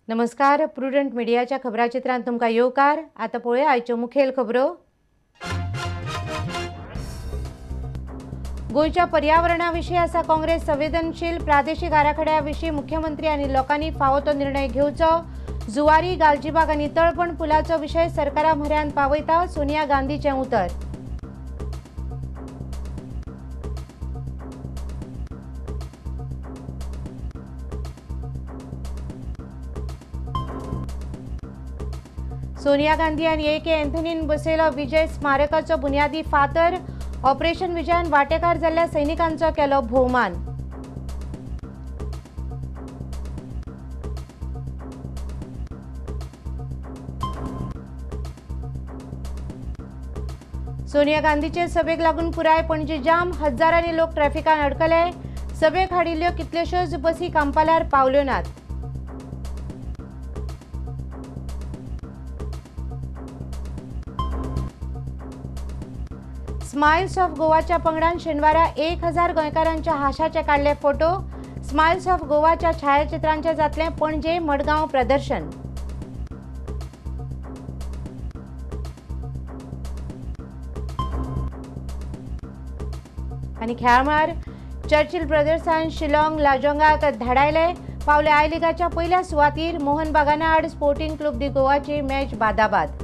नमस्कार, प्रुडंट मिडियाच्या खबराचित्रांत तुमकां येवकार। आतां पळोवया आयच्यो मुखेल खबरो। गोंयच्या पर्यावरणा विशीं आसा काँग्रेस संवेदनशील। प्रादेशीक आराखड्या विशीं मुख्यमंत्री आनी लोकांनी फावो तो निर्णय घेवचो। जुवारी, गालजीबाग आनी तळपण पुलाचो विशय सरकारा म्हऱ्यांत पावयता, सोनिया गांधीचें उतर। सोनिया गांधी आनी ए के अँथनीन बसयलो विजय स्मारकाचो बुन्यादी फातर। ऑपरेशन विजयान वांटेकार जाल्ल्या सैनिकांचो केलो भोवमान। सोनिया गांधीचे सभेक लागून पुराय पणजी जाम, हजारांनी लोक ट्रॅफिकान अडकले। सभेक हाडिल्ल्यो कितल्योश्योच बसी कांपालार पावल्यो नात। स्माइल्स ऑफ गोवाच्या पंगडान शेनवारा 1000 गोंयकारांच्या हाशाचे काडले फोटो। स्माइल्स ऑफ गोवाच्या छायाचित्रांचे जातलें पणजे मडगांव प्रदर्शन। आनी खेळा मळार चर्चिल ब्रदर्सान शिलाँग लाजोंगाक धाडायले। पावले I लिगाच्या पयल्या सुवातीर। मोहन बागाना आड स्पोर्टिंग क्लब दी गोवाची मॅच बादाबाद।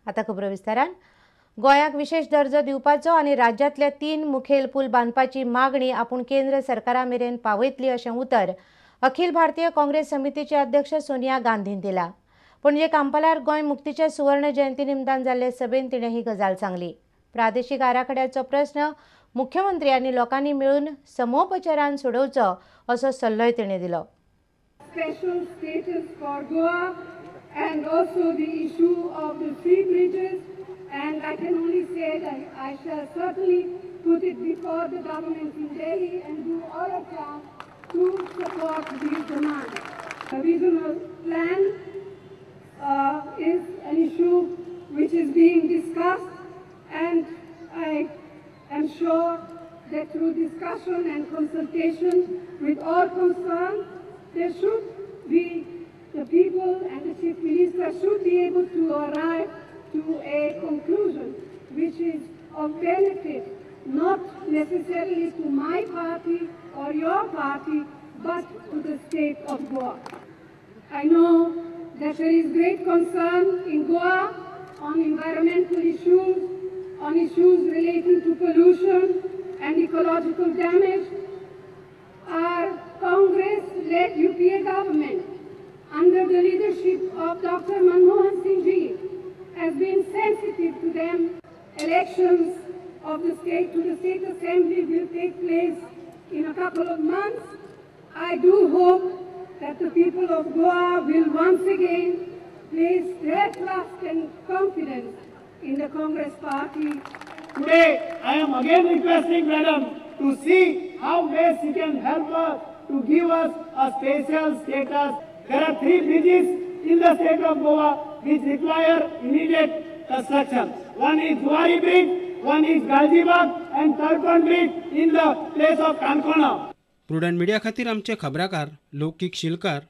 आता खबरो विस्तारान। गोंयाक विशेष दर्जो दिवपाचो आनी राज्यांतले 3 मुखेल पूल बांदपाची मागणी आपूण केंद्र सरकारा मेरेन पावयतली अशें उतर अखिल भारतीय काँग्रेस समितीचे अध्यक्ष सोनिया गांधीन दिला। पणजे कांपालार गोंय मुक्तीच्या सुवर्ण जयंती निमतान जाल्ले सभेन तिणें ही गजाल सांगली। प्रादेशीक आराखड्याचो प्रस्न मुख्यमंत्री आनी लोकांनी मेळून समोपचारान सोडोवचो असो सल्लोय तिणें दिलो। Special status for Goa and also the issue of the three bridges, and I can only say that I shall certainly put it before the government in Delhi and do all I can to support these demands. The regional plan is an issue which is being discussed, and I am sure that through discussion and consultation with all concerned, there should be the people and the Chief Minister should be able to arrive to a conclusion which is of benefit not necessarily to my party or your party, but to the state of Goa. I know that there is great concern in Goa on environmental issues, on issues relating to pollution and ecological damage. Our Congress-led UPA government, under the leadership of Dr. Manmohan Singh Ji, has been sensitive to them. Elections of the state to the state assembly will take place in a couple of months. I do hope that the people of Goa will once again place their trust and confidence in the Congress party. Today, I am again requesting Madam to see how best she can help us to give us a special status. There are 3 bridges in the state of Goa which require immediate construction. One is Zuari Bridge, one is Galgibag and Talpan Bridge in the place of Kankona. Prudent media खातीर आमचे खबराकार लौकीक शिलकार,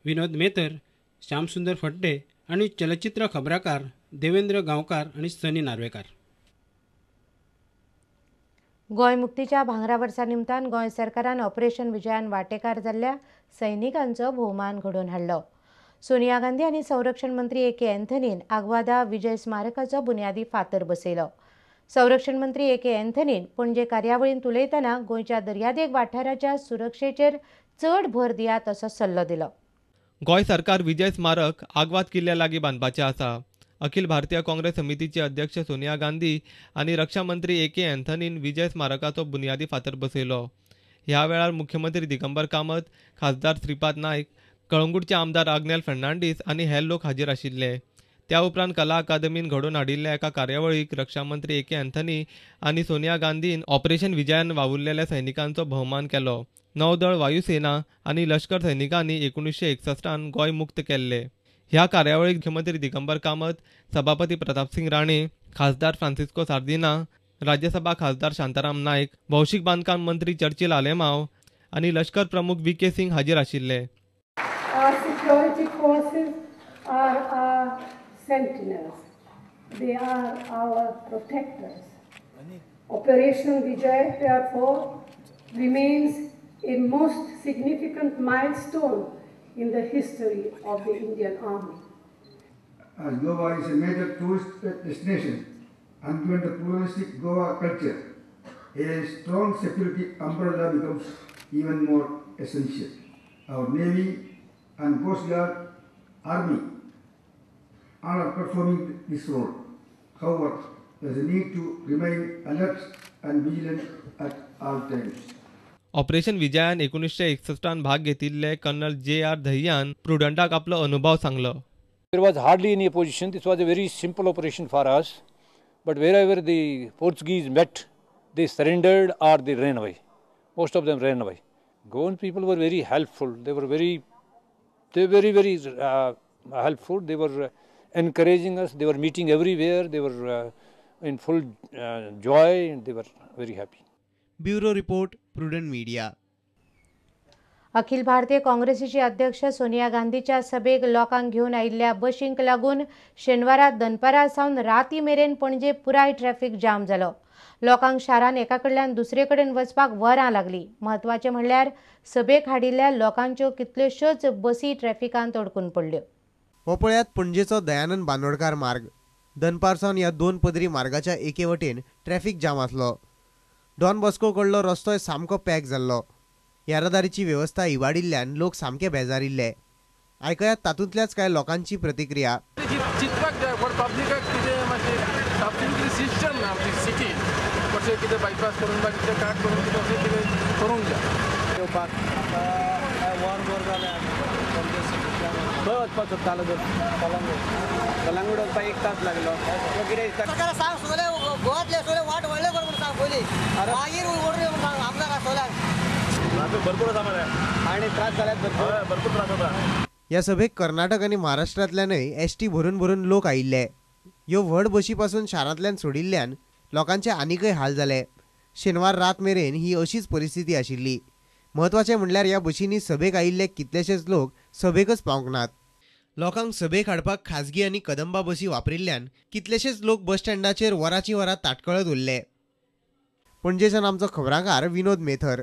विनोद मेतर, श्यामसुंदर फड्डे आनी चलचित्र खबराकार देवेंद्र गांवकार आनी सनी नार्वेकार। गोंय मुक्तीच्या भांगरा वर्सा निमतान गोंय सरकारान operation विजयान वांटेकार जाल्ल्या सैनिकांचो भोवमान घडोवन हाडलो। सोनिया गांधी आनी संरक्षण मंत्री ए के अँथनीन आग्वादा विजय स्मारकाचो बुन्यादी फातर बसयलो। संरक्षण मंत्री ए के अँथनीन पणजे कार्यावळींत उलयतना गोंयच्या दर्यादेग वाठाराच्या सुरक्षेचेर चड भर दियात असो सल्लो दिलो. गोंय सरकार विजय स्मारक आग्वाद किल्ल्या लागीं बांदपाचें आसा. अखिल भारतीय काँग्रेस समितीचे अध्यक्ष सोनिया गांधी आनी रक्षा मंत्री ए के अँथनीन विजय स्मारकाचो बुन्यादी फातर बसयलो. ह्या वेळार मुख्यमंत्री दिगंबर कामत, खासदार श्रीपाद नायक, कळंगूटचे आमदार आग्नेल फर्नांडीस आनी हेर लोक हाजीर आशिल्ले. त्या उपरांत कला अकादमीन घडोवन हाडिल्ल्या एका कार्यावळीक रक्षा मंत्री ए के अँथनी आनी सोनिया गांधीन ऑपरेशन विजयान वावुरलेल्या सैनिकांचो भोवमान केलो. नौदळ, वायुसेना आनी लश्कर सैनिकांनी 1961 गोंय मुक्त केल्ले. ह्या कार्यावळीक मुख्यमंत्री दिगंबर कामत, सभापती प्रतापसिंग राणे, खासदार फ्रांसिस्को सार्दिना, राज्यसभा खासदार शांताराम नायक, भौशीक बांदकाम मंत्री चर्चिल आलेमाव आनी लश्कर प्रमुख व्ही के सिंग हाजीर आशिल्ले. Our security forces are our sentinels. They are our protectors. Operation Vijay, therefore, remains a most significant milestone in the history of the Indian Army. As Goa is a major tourist destination and given the pluralistic Goa culture, a strong security umbrella becomes even more essential. Our Navy and Coast Guard, Army are performing this role. However, there is a need to remain alert and vigilant at all times. Operation विजयान 1961 भाग घेतिल्ले colonel J are Dahiyan प्रुडंटाक आपलो अनुभव सांगलो. There was hardly any opposition. This was a very simple operation for us. But wherever the Portuguese met, they surrendered or they ran away. Most of them ran away. Goan people were very helpful. They were very, very helpful. They were encouraging us. They were meeting everywhere. They were in full joy and they were very happy. Bureau report, Prudent media. Akhil Bharatiya काँग्रेसीचे अध्यक्ष सोनिया गांधीच्या सभेक लोकांक घेवन आयिल्ल्या बशींक लागून शेनवारा दनपारा सावन राती मेरेन पणजे पुराय ट्रॅफिक जाम जालो. लोकांक शारान एका कडल्यान दुसरे कडेन वचपाक वरां लागली. म्हत्वाचें म्हणल्यार सभेक हाडिल्ल्या लोकांच्यो कितल्योश्योच बसी ट्रॅफिकांत अडकून पडल्यो. हो पळयात पणजेचो दयानंद बांदोडकार मार्ग. दनपार सावन ह्या दोन पदरी मार्गाच्या एके वटेन ट्रॅफिक जाम आसलो. डॉन बॉस्को कडलो रस्तोय सामको पॅक जाल्लो. येरादारीची वेवस्था इबाडिल्ल्यान लोक सामके बेजारिल्ले. आयकयात तातूंतल्याच कांय लोकांची प्रतिक्रिया. चिंतपाक जाय फॉर पब्लिकाक कितें मातशें कितें सिस्टम ना आमची सिटीन कशें कितें बायपास करून वा कितें काट करून कितें अशें कितें करूंक जाय. येवपाक वर वर जालें आमी पणजे सिटींतल्यान खंय वचपाक सोदतालो तर कलंगूट. कलंगूट वचपाक एक तास लागलो. कितें दिसता सांग सगळे गोवांतले सगळे वाट व्हडले कर म्हूण सांग पयलीं, मागीर व्हडले म्हूण सांग आमदार सगळ्यांक. भरपूर आसा मरे आनी त्रास जाल्यात भरपूर त्रास जाता. ह्या सभेक कर्नाटक आनी महाराष्ट्रांतल्यानय एसटी भरून भरून लोक आयिल्ले. ह्यो व्हड बशी पासून शारांतल्यान सोडिल्ल्यान लोकांचे आनीकय हाल जाले. शेनवार रात मेरेन ही अशीच परिस्थिती आशिल्ली. म्हत्वाचें म्हणल्यार ह्या बशींनी सभेक आयिल्ले कितलेशेच लोक सभेकच पावंक नात. लोकांक सभेक हाडपाक खाजगी आनी कदंबा बसी वापरिल्ल्यान कितलेशेच लोक बस स्टँडाचेर वरांचीं वरां ताटकळत उरले. पणजेच्यान आमचो खबराकार विनोद मेथर.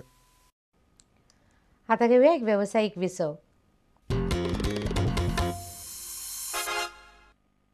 आता घेऊया एक व्यावसायिक विसव.